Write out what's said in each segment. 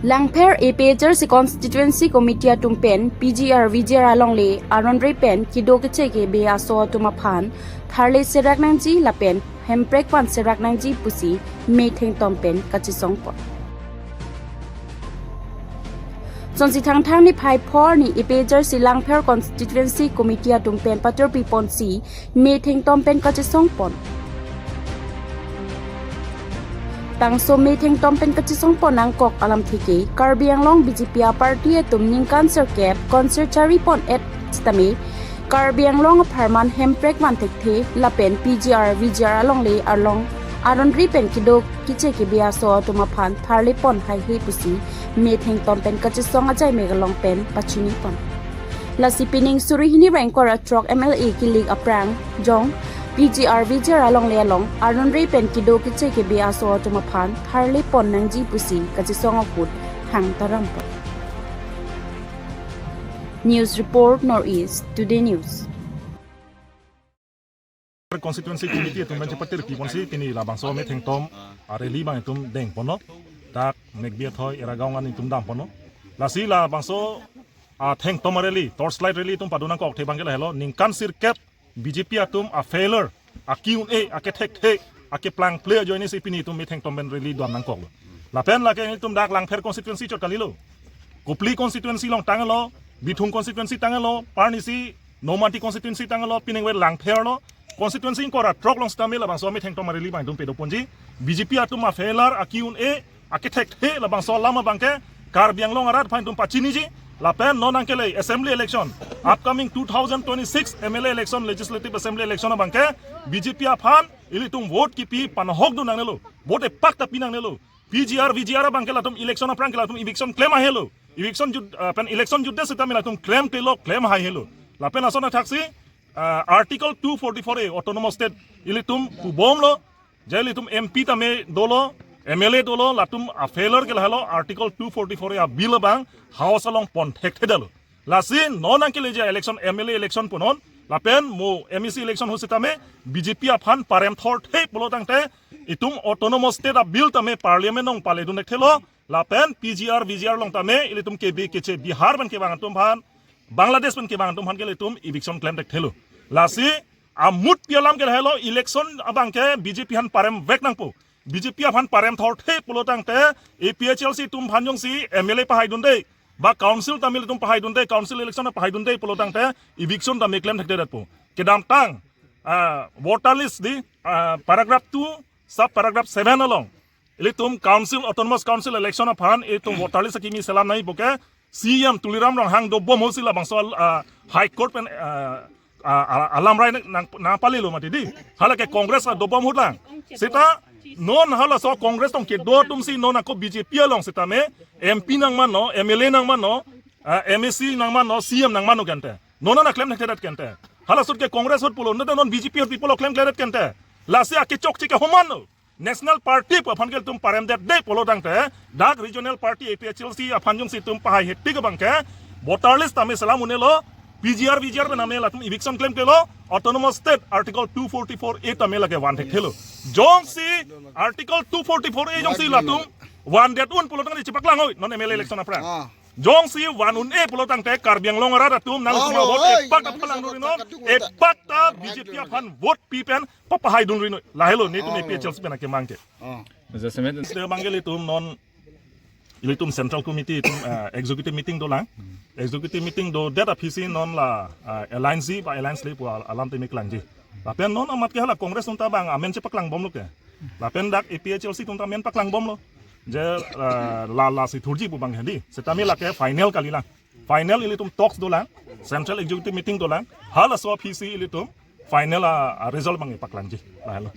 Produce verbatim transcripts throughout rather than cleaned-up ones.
Langpher A P H L C Constituency Committee atum pen P G R V G R alongle aron-re pen kedo keche kebe aso atum aphan tharle serak nangji lapen hemprek van serak nangji pusi methengtom pen kachesongpon. Sonsi Thangthang niphai phor ni A P H L C Langpher Constituency Committee atum pen patur piponsi methengtom pen kachesongpon. Bangso methengtom pen kachesongpon nangkok alamthe ke Karbi Anglong B J P a party atum ningkan sirkep concert charipon-et sitame Karbi Anglong apharman hemprek van thekthe lapen P G R V G R alongle arlong aron-re pen kedo keche kebe aso atum aphan tharlepon haihe pusi methengtom pen kachesong ajai megalong pen pachinipon. Lasi pining suri hini ra ingkoi ra throk M L A kilik aphrang jong P G R V G R alongle along aron-re pen kedo keche kebe aso atum aphan tharlepon nangji pusi kachesong ahut hang tarampon. News report, North East Today News. Constituency Committee atum pen chepatir piponsi pini labangso methengtom a rally abang itum dengponlo. Dak Megbi athoi era gaon an itum damponlo. Lasi labangso a thengtom a rally, torchlight rally itum padu nangkok athe abangke lahelo. Ningkan sirkep B J P atum a failure, a ki-un-e, a kethekthe, a keplangple ajoinesi pini itum methengtom pen rally dam nangkoklo. Lapen lake itum dak Langpher constituency chot kalilo. Kopili constituency along tanglo, Bithung constituency tanglo, parnisi Nomati constituency tanglo, piningve Langpher lo, constituency ingkoi ra throk along sitame labangso methengtom a rally abang itum padoponji. B J P atum a failure, a ki-un-e, a kethekthe labangso alam abangke Karbi Anglong arat aphan itum pachiniji. Lapen non nangkele assembly election, upcoming two thousand twenty-six M L A election, Legislative Assembly election abangke B J P aphan ilitum vote kipi panhokdun nangnelo, vote epak ta pi nangnelo. P G R, V G R abangke latum election aphrang ke latum eviction klem haihelo. Eviction jut, ah, pen election jutdet sitame latum klemklelo, klem haihelo. Lapen lason athaksi, ah, Article two forty-four A Autonomous State ilitum pubomlo, je ilitum M P tame dolo, M L A dolo, latum a failure ke lahelo, Article two forty-four A bill abang House along pon thekthedetlo. Lasi non nangkeleji election, M L A election punon, lapen mo M A C election ahut sitame B J P aphan parem thorthe pulo tangte, itum Autonomous State a bill tame Parliament along paledun thekthelo, lapen P G R, V G R along tame ilitum kebe keche Bihar pen kevang atum aphan, Bangladesh pen kevang atum aphan ke ilitum eviction klem thekthelo. Lasi amutpi alam ke lahelo, election abangke B J P aphan paremvek nangpo. B J P aphan parem thorthe pulo tangte, A P H L C atum aphan jongsi M L A pahaidunde, ba council tame ilitum pahaidunde, council election pahaidunde pulo tangte, eviction tame klem thekthedetpo. Kedamtang, ah, voter list di, ah, paragraph two, sub paragraph seven along ilitum council, Autonomous Council election aphan ilitum voter list akimi selam nangji puke C E M Tuliram Ronghang dobom ahutsi labangso, ah, High Court pen, ah, ah, ah, alam rai nang, nang, nangpalelo mati di. Halake Congress a dobom ahut lang. Seta non halaso Congress along kedo atumsi non ako B J P along sitame M P nangmanlo, M L A nangmanlo, ah, M A C nangmanlo, C E M nangmanlo kente. Non nangklem thekthedet kente. Halaso ahut ke Congress ahut pulo, non, non B J P ahut pi pulo klemkledet kente. Lasi akechokche ke homanlo. National Party pu aphan ke ilitum paremdetde pulo tangte, dak regional party A P H L C aphan jongsi itum pahaihe tik abangke, voter list tame selam un-elo, P G R, V G R pen tame latum eviction klemklelo, Autonomous State Article two forty-four A tame lake van thekthelo. Jongsi Article two forty-four A jongsi latum vandet un pulo tangte chepaklang oi, non M L A election aphrang. Ah. Jongsi van un-e pulo tangte Karbi Anglong arat atum nang, oh, suma vote, oi, epak ta palang duri non, epak ta B J P aphan vote pi pen papahaidun ri noi. Lahelo netum, oh, A P H L C pen akemang ke. Oh. Jasemet. Sede abangke ilitum non, ilitum Central Committee itum, eh, executive meeting dolang. Executive meeting dodet aphisi non la, eh, alliance ji ba alliance le pu al-, alam tame klangji. Lapen non amat ke hala Congress atum ta bang amen chepaklang bomlo ke. Lapen dak A P H L C atum ta amen paklang bomlo. Je, eh, la, lasi thurji pu abang hedi. Setame lake final kalilang. Final ilitum talks dolang, Central Executive Meeting dolang, halaso aphisi ilitum final a, a result abang ipaklangji. Lahelo.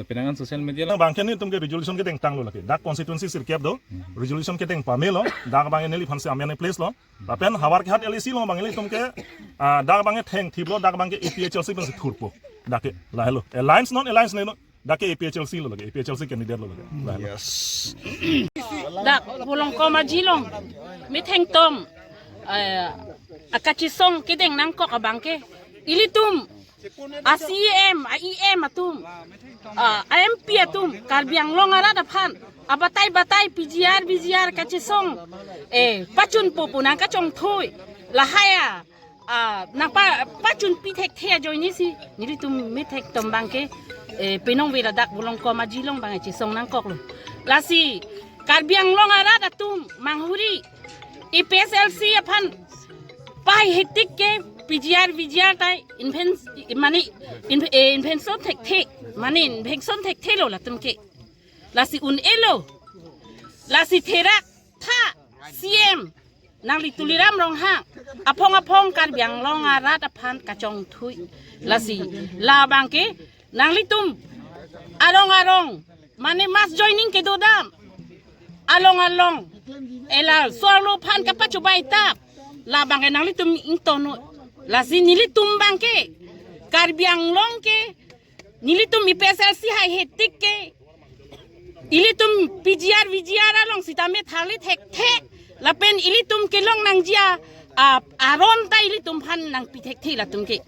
Penang an social media la. Abangke nelitum ke resolution kedengtanglo lake. Dak constituency sirkep do, resolution kedeng pamelo, dak abang neliphansi amen place lo. Lapen Howraghat L A C along abang ilitum ke, ah, dak abang thengthiplo, dak abangke A P H L C pensi thurpo. Dak ke lahelo. Alliance non alliance ne no. Dak ke A P H L C lo lake, A P H L C candidate lo lake. Lahelo. Yes. Dak Volongkom Aji along methengtom, eh, akachesong kedeng nangkok abangke, ilitum a C E M, a E M atum, a M P atum, Karbi Anglong arat aphan abatai batai P G R, V G R kachesong, eh, pachun popo nang kachongthui, lahai a, ah, nang pa, pachunpi thekthe ajoinesi nelitum methek tom abangke, eh, penong vela dak Volongkom Aji along abang chesong nangkoklo. Lasi Karbi Anglong arat atum manghuri, A P H L C aphan pahai hetik ke P G R, V G R ta inven-, mane in-, eh, invention thekthe, mane invention thekthelo latum ke. Lasi un-elo. Lasi therak tha C M nangli Tuliram Ronghang aphong aphong Karbi Anglong arat aphan kachongthui. Lasi labangke nanglitum arong arong, mane mass joining kedodam along along, ela so-arlo aphan kapachobai tap, labangke nanglitum ingtonnon. Lasi nelitum abangke Karbi Anglong ke, nelitum A P H L C hai hetik ke, ilitum P G R, V G R along sitame tharli thekthe, lapen ilitum kelong nangji a, a, aron ta ilitum aphan nangpi thekthe latum ke.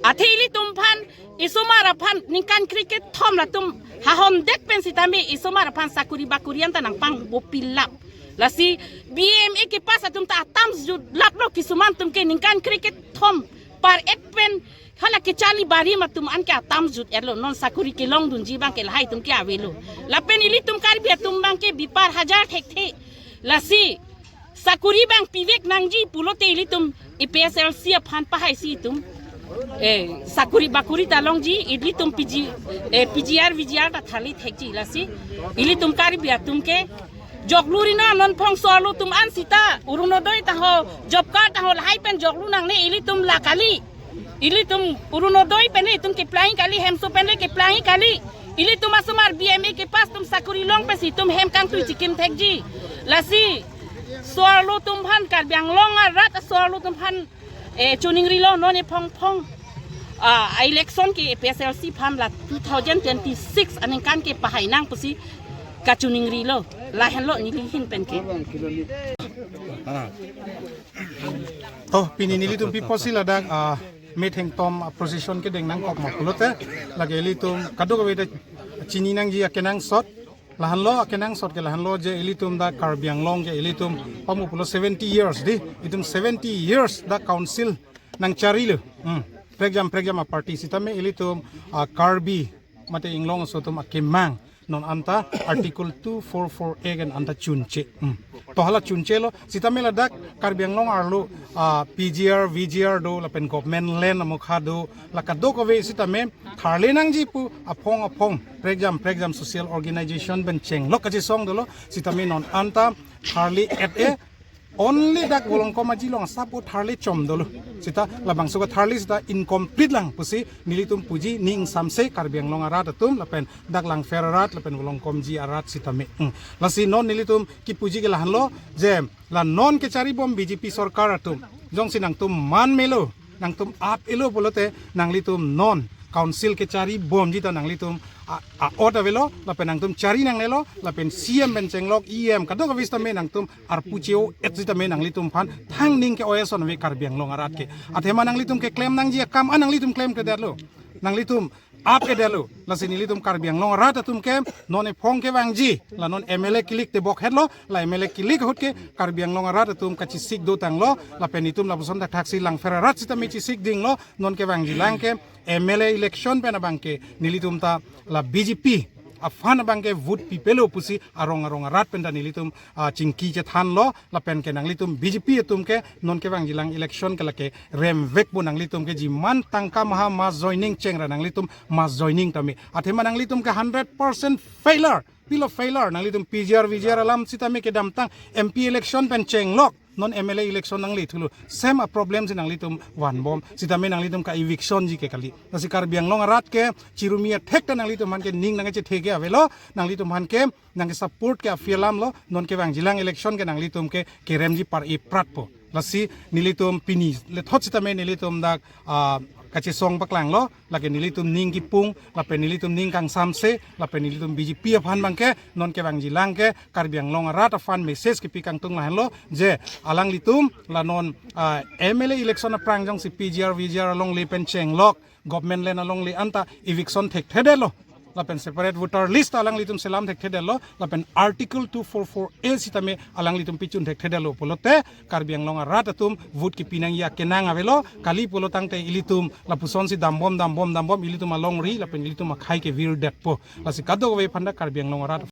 Athe ilitum aphan, isomar aphan ningkan krekethom latum hahom det pen sitame isomar aphan sakuri bakuri anta nangpangbo pilap. Lasi B M A kepass atum ta atam jutlaplo, kisuman atum ke ningkan krekethom par ek pen hala kecharli barim atum anke atam jut-etlo, non sakuri kelongdunji abangke lahai atum ke avelo. Lapen ilitum Karbi atum abangke bipar hajar thekthe. Lasi sakuri abang pivek nangji pulote ilitum A P H L C aphan pahaisi itum, eh, sakuri bakuri ta longji, ilitum P G, eh, P G R, V G R ta tharli thekji. Lasi ilitum Karbi atum ke joklu rina, non phongso-arlo atum an sita Orunodoi ta ho, job card ta ho, lahai pen joklu nangne, ilitum la kali. Ilitum Orunodoi pen itum ke-apply kali, hemso pen le ke-apply kali. Ilitum asomar B M A kepass atum sakuri long pensi itum hem kangtui chikim thekji. Lasi so-arlo atum aphan, Karbi Anglong arat so-arlo atum aphan, eh, choningrilo, non ephong phong, ah, election ke A P H L C aphan la two thousand twenty-six aningkan ke pahai nang pusi kachoningrilo. Lahenlo neli ahin pen ke. To, pini nelitum pi apotsi ladak, ah, metheng tom, ah, procession kedeng nangkok ma pulote, lake ilitum kadokave ta chini nangji akenangsot. Lahenlo akenangsot ke lahenlo je ilitum dak Karbi Anglong ke ilitum pamu pulo seventy years di, itum seventy years dak council nangcharilo. Hmm. Prekjam prekjam a-party sitame ilitum, ah, Karbi mate Inglong aso atum akemang non anta Article two four four A ken anta chunche. Hmm. To hala chunchelo, sitame ladak Karbi Anglong arlo, ah, P G R, V G R do, lapen government land amokha do, la kadokave sitame tharli nangji pu aphong aphong, prekjam prekjam social organization pen chenglok kachesong dolo, sitame non anta tharli-et-e, only dak Volongkom Aji along asap o tharli chom dolo. Sita labangso katharli sita incomplete lang pusi nelitum puji, ning samse Karbi Anglong arat atum lapen dak Langpher arat lapen Volongkomji arat sitame. Hmm. Lasi non nelitum kipuji ke lahenlo je la non kecharibom B J P sorkar atum, jongsi nangtum man melo, nangtum ap-elo pulote nanglitum non council kecharibomji ta nanglitum a, a-ot avelo, lapen nangtum chari nangnelo, lapen C M pen chenglok, E M kadokave sitame nangtum arpu che-o-et sitame nanglitum aphan thang ning ke-oi ason ave Karbi Anglong arat ke. Athema nanglitum keklem nangji akam an nanglitum klemkledetlo. Nanglitum ap-edetlo. Lasi nelitum Karbi Anglong arat atum ke non ephong kevangji, la non M L A kilik tebok hetlo, la M L A kilik ahut ke Karbi Anglong arat atum kachesik dotanglo, lapen itum lapuson thakthaksi Langpher arat sitame chesik dinglo, non kevangji lang ke M L A election pen abangke nelitum ta la B J P aphan abangke vote pipelo pusi arong arong arat pen ta nelitum, ah, chingki chethanlo, lapen ke nanglitum B J P atum ke non kevangji lang election ke lake remvekpo, nanglitum ke jiman tangka maha mass joining chengra nanglitum mass joining tame. Athema nanglitum ke hundred percent failure. Pilo failure, nanglitum P G R, V G R alam sitame kedamtang M P election pen chenglok, non M L A election nanglethulo. Same a-problem si nanglitum vanbom, sitame nanglitum ka-evictionji ke kali. Lasi Karbi Anglong arat ke chirumi athek ta nanglitum aphan ke ning nangkechethe ke avelo, nanglitum aphan ke nangkesupport ke aphi alamlo, non kevangji lang election ke nanglitum ke keremji par-e pratpo. Lasi nelitum pini lethot sitame nelitum dak, ah, kachesong paklanglo, lake nelitum ning kipung, lapen nelitum ning kangsamse, lapen nelitum B J P aphan abangke non kevangji lang ke Karbi Anglong arat aphan message kepi kangtung lahenlo, je alanglitum la non, ah, M L A election aphrang jongsi P G R, V G R alongle pen chenglok, government land alongle anta eviction thekthedetlo. Lapen separate voter list alanglitum selam thekthedetlo. Lapen Article two four four A sitame alanglitum pichun thekthedetlo pulote Karbi Anglong arat atum vote kipi nangji akenang avelo. Kali pulo tangte ilitum lapusonsi dambom dambom dambom ilitum alongri lapen ilitum akhei kevirdetpo. Lasi kadokave aphanta Karbi Anglong arat